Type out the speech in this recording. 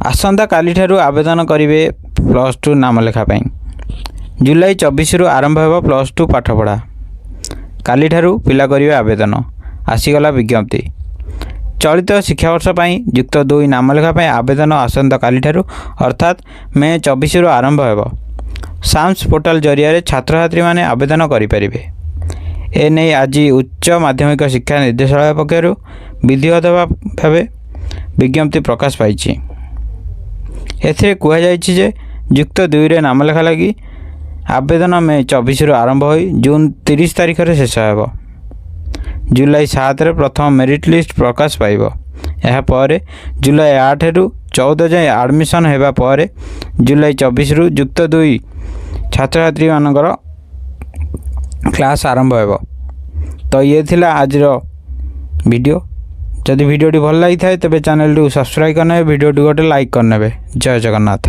ଆସନ୍ତାକାଲିଠାରୁ ଆବେଦନ କରିବେ +2 ନାମଲେଖା ପାଇଁ। ଜୁଲାଇ 24ରୁ ଆରମ୍ଭ ହେବ +2 ପାଠପଢ଼ା। କାଲିଠାରୁ ପିଲା କରିବେ ଆବେଦନ। ଆସିଗଲା ବିଜ୍ଞପ୍ତି। ଚଳିତ ଶିକ୍ଷାବର୍ଷ ପାଇଁ ଯୁକ୍ତ ଦୁଇ ନାମଲେଖା ପାଇଁ ଆବେଦନ ଆସନ୍ତାକାଲିଠାରୁ, ଅର୍ଥାତ୍ ମେ 24ରୁ ଆରମ୍ଭ ହେବ। ସାମ୍ସ ପୋର୍ଟାଲ ଜରିଆରେ ଛାତ୍ରଛାତ୍ରୀମାନେ ଆବେଦନ କରିପାରିବେ। ଏନେଇ ଆଜି ଉଚ୍ଚ ମାଧ୍ୟମିକ ଶିକ୍ଷା ନିର୍ଦ୍ଦେଶାଳୟ ପକ୍ଷରୁ ବିଧିବଦ୍ଧ ଭାବେ ବିଜ୍ଞପ୍ତି ପ୍ରକାଶ ପାଇଛି। ଏଥିରେ କୁହାଯାଇଛି ଯେ ଯୁକ୍ତ ଦୁଇରେ ନାମଲେଖା ଲାଗି ଆବେଦନ ମେ 24ରୁ ଆରମ୍ଭ ହୋଇ ଜୁନ୍ 30 ତାରିଖରେ ଶେଷ ହେବ। ଜୁଲାଇ 7ରେ ପ୍ରଥମ ମେରିଟ୍ ଲିଷ୍ଟ ପ୍ରକାଶ ପାଇବ। ଏହାପରେ ଜୁଲାଇ 8ରୁ 14 ଯାଏଁ ଆଡ଼ମିସନ୍ ହେବା ପରେ ଜୁଲାଇ 24ରୁ ଯୁକ୍ତ ଦୁଇ ଛାତ୍ରଛାତ୍ରୀମାନଙ୍କର କ୍ଲାସ୍ ଆରମ୍ଭ ହେବ। ତ ଇଏ ଥିଲା ଆଜିର ଭିଡ଼ିଓ। ଯଦି ଭିଡ଼ିଓଟି ଭଲ ଲାଗିଥାଏ, ତେବେ ଚ୍ୟାନେଲଟିକୁ ସବସ୍କ୍ରାଇବ୍ କରିନେବେ, ଭିଡ଼ିଓଟି ଗୋଟେ ଲାଇକ୍ କରିନେବେ। ଜୟ ଜଗନ୍ନାଥ।